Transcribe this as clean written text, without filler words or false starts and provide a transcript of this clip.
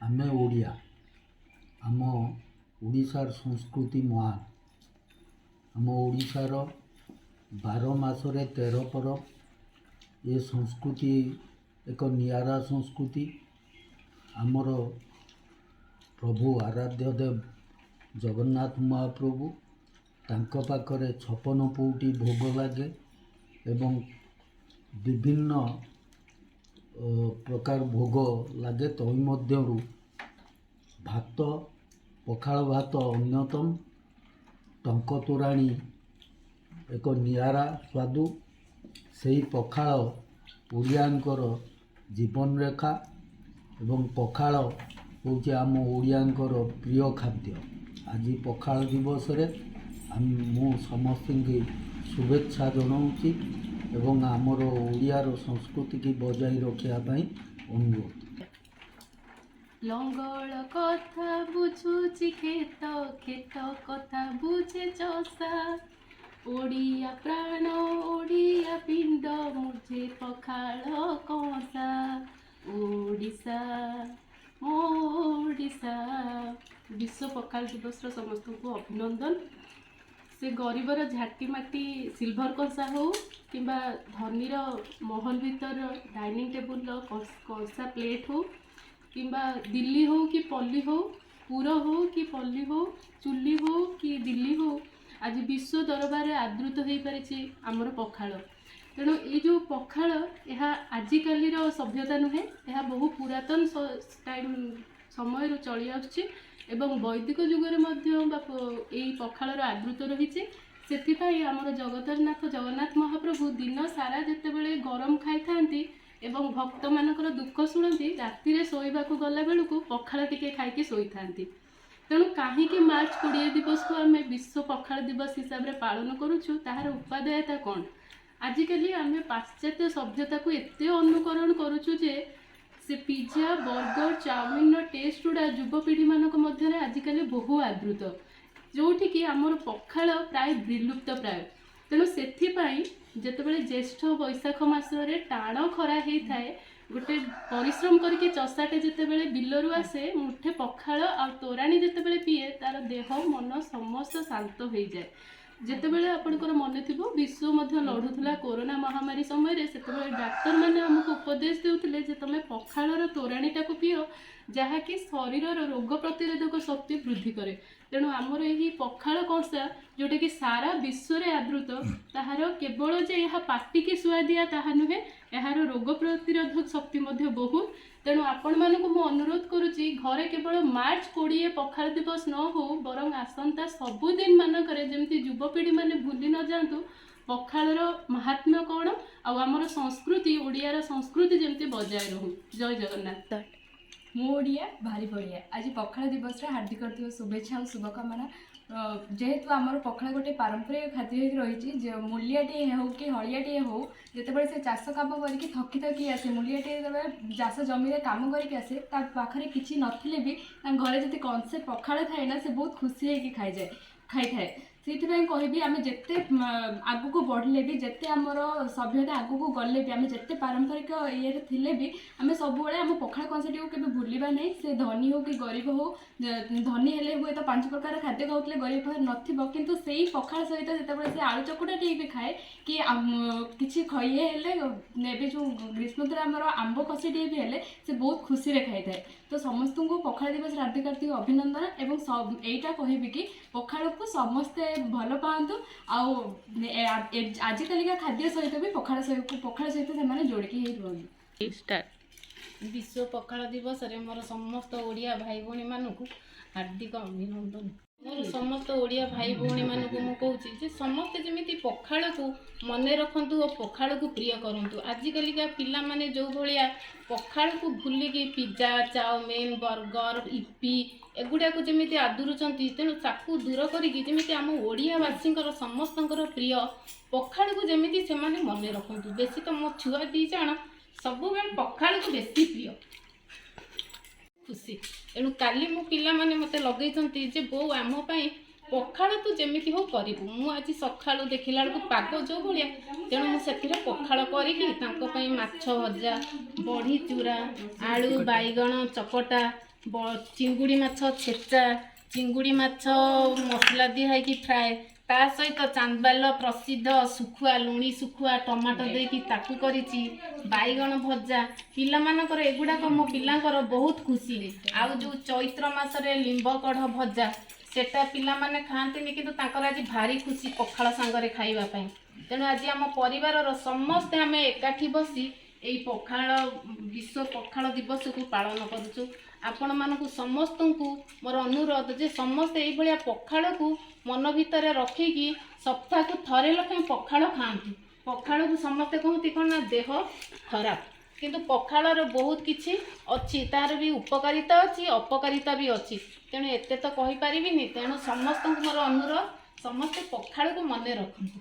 ଆମେ ଓଡ଼ିଆ। ଆମ ଓଡ଼ିଶାର ସଂସ୍କୃତି ମହାନ। ଆମ ଓଡ଼ିଶାର 12 ମାସରେ 13 ପରବ। ଏ ସଂସ୍କୃତି ଏକ ନିଆରା ସଂସ୍କୃତି। ଆମର ପ୍ରଭୁ ଆରାଧ୍ୟ ଦେବ ଜଗନ୍ନାଥ ମହାପ୍ରଭୁ, ତାଙ୍କ ପାଖରେ 56 ପଉଟି ଭୋଗ ଲାଗେ ଏବଂ ବିଭିନ୍ନ ପ୍ରକାର ଭୋଗ ଲାଗେ। ତହିଁ ମଧ୍ୟରୁ ଭାତ, ପଖାଳ ଭାତ ଅନ୍ୟତମ। ଟଙ୍କ ତୋରାଣୀ ଏକ ନିଆରା ସ୍ୱାଦୁ। ସେଇ ପଖାଳ ଓଡ଼ିଆଙ୍କର ଜୀବନରେଖା ଏବଂ ପଖାଳ ହେଉଛି ଆମ ଓଡ଼ିଆଙ୍କର ପ୍ରିୟ ଖାଦ୍ୟ। ଆଜି ପଖାଳ ଦିବସରେ ମୁଁ ସମସ୍ତଙ୍କୁ ଶୁଭେଚ୍ଛା ଜଣାଉଛି ଏବଂ ଆମର ଓଡ଼ିଆର ସଂସ୍କୃତିକି ବଜାଇ ରଖିବା ପାଇଁ ଅନୁରୋଧ। ଲଙ୍ଗଳ କଥା ବୁଝୁଛି କ୍ଷେତ, କ୍ଷେତ କଥା ବୁଝେ ଚଷା। ଓଡ଼ିଆ ପ୍ରାଣ, ଓଡ଼ିଆ ପିଣ୍ଡ, ବୁଝେ ପଖାଳ କଂସା। ଓଡ଼ିଶା, ମୋ ଓଡ଼ିଶା। ବିଶ୍ୱ ପଖାଳ ଦିବସର ସମସ୍ତଙ୍କୁ ଅଭିନନ୍ଦନ। ସେ ଗରିବର ଝାଟି ମାଟି ସିଲଭର କଂସା ହଉ କିମ୍ବା ଧନୀର ମହଲ ଭିତର ଡାଇନିଂ ଟେବୁଲର କଂସା ପ୍ଲେଟ୍ ହଉ, କିମ୍ବା ଦିଲ୍ଲୀ ହଉ କି ପଲ୍ଲୀ ହଉ, ପୁର ହଉ କି ପଲ୍ଲୀ ହଉ, ଚୁଲି ହଉ କି ଦିଲ୍ଲୀ ହଉ, ଆଜି ବିଶ୍ୱ ଦରବାରରେ ଆଦୃତ ହୋଇପାରିଛି ଆମର ପଖାଳ। ତେଣୁ ଏଇ ଯେଉଁ ପଖାଳ, ଏହା ଆଜିକାଲିର ସଭ୍ୟତା ନୁହେଁ। ଏହା ବହୁ ପୁରାତନ ଟାଇମ୍ ସମୟରୁ ଚଳି ଆସୁଛି ଏବଂ ବୈଦିକ ଯୁଗରେ ମଧ୍ୟ ବା ଏଇ ପଖାଳର ଆଦୃତ ରହିଛି। ସେଥିପାଇଁ ଆମର ଜଗତର ନାଥ ଜଗନ୍ନାଥ ମହାପ୍ରଭୁ ଦିନ ସାରା ଯେତେବେଳେ ଗରମ ଖାଇଥାନ୍ତି ଏବଂ ଭକ୍ତମାନଙ୍କର ଦୁଃଖ ଶୁଣନ୍ତି, ରାତିରେ ଶୋଇବାକୁ ଗଲା ବେଳକୁ ପଖାଳ ଟିକେ ଖାଇକି ଶୋଇଥାନ୍ତି। ତେଣୁ କାହିଁକି ମାର୍ଚ୍ଚ 20 ଦିବସକୁ ଆମେ ବିଶ୍ୱ ପଖାଳ ଦିବସ ହିସାବରେ ପାଳନ କରୁଛୁ, ତାହାର ଉପାଦେୟତା କ'ଣ? ଆଜିକାଲି ଆମେ ପାଶ୍ଚାତ୍ୟ ସଭ୍ୟତାକୁ ଏତେ ଅନୁକରଣ କରୁଛୁ ଯେ ସେ ପିଜା, ବର୍ଗର, ଚାଉମିନର ଟେଷ୍ଟ ଗୁଡ଼ା ଯୁବପିଢ଼ିମାନଙ୍କ ମଧ୍ୟରେ ଆଜିକାଲି ବହୁ ଆଦୃତ, ଯେଉଁଠିକି ଆମର ପଖାଳ ପ୍ରାୟ ବିଲୁପ୍ତ ପ୍ରାୟ। ତେଣୁ ସେଥିପାଇଁ ଯେତେବେଳେ ଜ୍ୟେଷ୍ଠ ବୈଶାଖ ମାସରେ ଟାଣ ଖରା ହେଇଥାଏ, ଗୋଟେ ପରିଶ୍ରମ କରିକି ଚଷାଟେ ଯେତେବେଳେ ବିଲରୁ ଆସେ, ମୁଠେ ପଖାଳ ଆଉ ତୋରାଣୀ ଯେତେବେଳେ ପିଏ, ତାର ଦେହ ମନ ସମସ୍ତ ଶାନ୍ତ ହେଇଯାଏ। ଯେତେବେଳେ ଆପଣଙ୍କର ମନେ ଥିବ, ବିଶ୍ୱ ମଧ୍ୟ ଲଢ଼ୁଥିଲା କୋରୋନା ମହାମାରୀ ସମୟରେ, ସେତେବେଳେ ଡାକ୍ତରମାନେ ଆମକୁ ଉପଦେଶ ଦେଉଥିଲେ ଯେ ତମେ ପଖାଳର ତୋରାଣୀଟାକୁ ପିଅ, ଯାହାକି ଶରୀରର ରୋଗ ପ୍ରତିରୋଧକ ଶକ୍ତି ବୃଦ୍ଧି କରେ। ତେଣୁ ଆମର ଏହି ପଖାଳ କଂସା, ଯେଉଁଟାକି ସାରା ବିଶ୍ୱରେ ଆଦୃତ, ତାହାର କେବଳ ଯେ ଏହା ପାଟିକି ସୁଆଦିଆ ତାହା ନୁହେଁ, ଏହାର ରୋଗ ପ୍ରତିରୋଧକ ଶକ୍ତି ମଧ୍ୟ ବହୁତ। ତେଣୁ ଆପଣମାନଙ୍କୁ ମୁଁ ଅନୁରୋଧ କରୁଛି, ଘରେ କେବଳ ମାର୍ଚ୍ଚ 20 ପଖାଳ ଦିବସ ନ ହଉ, ବରଂ ଆସନ୍ତା ସବୁଦିନ ମାନଙ୍କରେ ଯେମିତି ଯୁବପିଢ଼ିମାନେ ଭୁଲି ନ ଯାଆନ୍ତୁ ପଖାଳର ମାହାତ୍ମ୍ୟ କ'ଣ ଆଉ ଆମର ସଂସ୍କୃତି, ଓଡ଼ିଆର ସଂସ୍କୃତି ଯେମିତି ବଜାୟ ରହୁ। ଜୟ ଜଗନ୍ନାଥ। ମୁଁ ଓଡ଼ିଆ, ଭାରି ବଢ଼ିଆ। ଆଜି ପଖାଳ ଦିବସରେ ହାର୍ଦ୍ଦିକ ହାର୍ଦ୍ଦିକ ଶୁଭେଚ୍ଛା ଆଉ ଶୁଭକାମନା। ଯେହେତୁ ଆମର ପଖାଳ ଗୋଟେ ପାରମ୍ପରିକ ଖାଦ୍ୟ ହେଇକି ରହିଛି ଯେ ମୂଲିଆଟିଏ ହେଉ କି ହଳିଆଟିଏ ହଉ, ଯେତେବେଳେ ସେ ଚାଷ କାମ କରିକି ଥକି ଥକି ଆସେ, ମୂଲିଆଟିଏ ଯେତେବେଳେ ଚାଷ ଜମିରେ କାମ କରିକି ଆସେ, ତା ପାଖରେ କିଛି ନଥିଲେ ବି ତାଙ୍କ ଘରେ ଯଦି କଂସେ ପଖାଳ ଥାଏ ନା, ସେ ବହୁତ ଖୁସି ହେଇକି ଖାଇଥାଏ। ସେଇଥିପାଇଁ କହିବି, ଆମେ ଯେତେ ଆଗକୁ ବଢ଼ିଲେ ବି, ଯେତେ ଆମର ସଭ୍ୟତା ଆଗକୁ ଗଲେ ବି, ଆମେ ଯେତେ ପାରମ୍ପରିକ ଇଏରେ ଥିଲେ ବି, ଆମେ ସବୁବେଳେ ଆମ ପଖାଳ କଂସାଟିକୁ କେବେ ଭୁଲିବା ନାହିଁ। ସେ ଧନୀ ହଉ କି ଗରିବ ହଉ, ଧନୀ ହେଲେ ହୁଏତ ପାଞ୍ଚ ପ୍ରକାର ଖାଦ୍ୟ ଖାଉଥିଲେ ଗରିବ ପାଖରେ ନଥିବ, କିନ୍ତୁ ସେଇ ପଖାଳ ସହିତ ଯେତେବେଳେ ସେ ଆଳୁ ଚକୁଟା ଟିକେ ବି ଖାଏ କି କିଛି ଇଏ ହେଲେ, ଏବେ ଯେଉଁ ଗ୍ରୀଷ୍ମ ଋତୁରେ ଆମର ଆମ୍ବ କଷି ଟିକେ ବି ହେଲେ ସେ ବହୁତ ଖୁସିରେ ଖାଇଥାଏ। ତ ସମସ୍ତଙ୍କୁ ପଖାଳ ଦିବସ ହାର୍ଦ୍ଦିକ ହାର୍ଦ୍ଦିକ ଅଭିନନ୍ଦନ ଏବଂ ଏଇଟା କହିବି କି ପଖାଳକୁ ସମସ୍ତେ ଭଲ ପାଆନ୍ତୁ ଆଉ ଆଜିକାଲିକା ଖାଦ୍ୟ ସହିତ ବି ପଖାଳ ସହିତ ସେମାନେ ଯୋଡ଼ିକି ହେଇ ରୁହନ୍ତୁ। ଷ୍ଟାର୍ଟ। ବିଶ୍ୱ ପଖାଳ ଦିବସରେ ମୋର ସମସ୍ତ ଓଡ଼ିଆ ଭାଇ ଭଉଣୀମାନଙ୍କୁ ହାର୍ଦ୍ଦିକ ଅଭିନନ୍ଦନ। ମୋର ସମସ୍ତ ଓଡ଼ିଆ ଭାଇ ଭଉଣୀମାନଙ୍କୁ ମୁଁ କହୁଛି ଯେ ସମସ୍ତେ ଯେମିତି ପଖାଳକୁ ମନେ ରଖନ୍ତୁ ଓ ପଖାଳକୁ ପ୍ରିୟ କରନ୍ତୁ। ଆଜିକାଲିକା ପିଲାମାନେ ଯେଉଁ ଭଳିଆ ପଖାଳକୁ ଭୁଲିକି ପିଜା, ଚାଉମିନ, ବର୍ଗର, ଇପି ଏଗୁଡ଼ାକୁ ଯେମିତି ଆଦରୁଛନ୍ତି, ତେଣୁ ତାକୁ ଦୂର କରିକି ଯେମିତି ଆମ ଓଡ଼ିଆବାସୀଙ୍କର ସମସ୍ତଙ୍କର ପ୍ରିୟ ପଖାଳକୁ ଯେମିତି ସେମାନେ ମନେ ରଖନ୍ତୁ। ବେଶୀ ତ ମୋ ଛୁଆ ଦୁଇ ଜଣ ସବୁବେଳେ ପଖାଳକୁ ବେଶୀ ପ୍ରିୟ, ଖୁସି। ତେଣୁ କାଲି ମୋ ପିଲାମାନେ ମୋତେ ଲଗେଇଛନ୍ତି ଯେ ବୋଉ, ଆମ ପାଇଁ ପଖାଳ ତୁ ଯେମିତି ହଉ କରିବୁ। ମୁଁ ଆଜି ସକାଳୁ ଦେଖିଲା ବେଳକୁ ପାଗ ଯେଉଁ ଭଳିଆ, ତେଣୁ ମୁଁ ସେଥିରେ ପଖାଳ କରିକି ତାଙ୍କ ପାଇଁ ମାଛ ଭଜା, ବଢ଼ି ଚୁରା, ଆଳୁ ବାଇଗଣ ଚକଟା, ଚିଙ୍ଗୁଡ଼ି ମାଛ ଛେଚା, ଚିଙ୍ଗୁଡ଼ି ମାଛ ମସଲା ଦିଆ ହେଇକି ଫ୍ରାଏ, ତା ସହିତ ଚାନ୍ଦବାଲିର ପ୍ରସିଦ୍ଧ ଶୁଖୁଆ, ଲୁଣି ଶୁଖୁଆ ଟମାଟୋ ଦେଇକି ତାକୁ କରିଛି, ବାଇଗଣ ଭଜା। ପିଲାମାନଙ୍କର ଏଗୁଡ଼ାକ ମୋ ପିଲାଙ୍କର ବହୁତ ଖୁସି। ଆଉ ଯେଉଁ ଚୈତ୍ର ମାସରେ ଲିମ୍ବ କଢ଼ ଭଜା, ସେଟା ପିଲାମାନେ ଖାଆନ୍ତିନି, କିନ୍ତୁ ତାଙ୍କର ଆଜି ଭାରି ଖୁସି ପଖାଳ ସାଙ୍ଗରେ ଖାଇବା ପାଇଁ। ତେଣୁ ଆଜି ଆମ ପରିବାରର ସମସ୍ତେ ଆମେ ଏକାଠି ବସି ଏଇ ପଖାଳ ବିଶ୍ୱ ପଖାଳ ଦିବସକୁ ପାଳନ କରୁଛୁ। ଆପଣମାନଙ୍କୁ ସମସ୍ତଙ୍କୁ ମୋର ଅନୁରୋଧ ଯେ ସମସ୍ତେ ଏଇଭଳିଆ ପଖାଳକୁ ମନ ଭିତରେ ରଖିକି ସପ୍ତାହକୁ ଥରେ ଲେଖାଏଁ ପଖାଳ ଖାଆନ୍ତୁ। ପଖାଳକୁ ସମସ୍ତେ କହନ୍ତି କ'ଣ ନା ଦେହ ଖରାପ, କିନ୍ତୁ ପଖାଳର ବହୁତ କିଛି ଅଛି, ତାର ବି ଉପକାରିତା ଅଛି, ଅପକାରିତା ବି ଅଛି। ତେଣୁ ଏତେ ତ କହିପାରିବିନି। ତେଣୁ ସମସ୍ତଙ୍କୁ ମୋର ଅନୁରୋଧ, ସମସ୍ତେ ପଖାଳକୁ ମନେ ରଖନ୍ତୁ।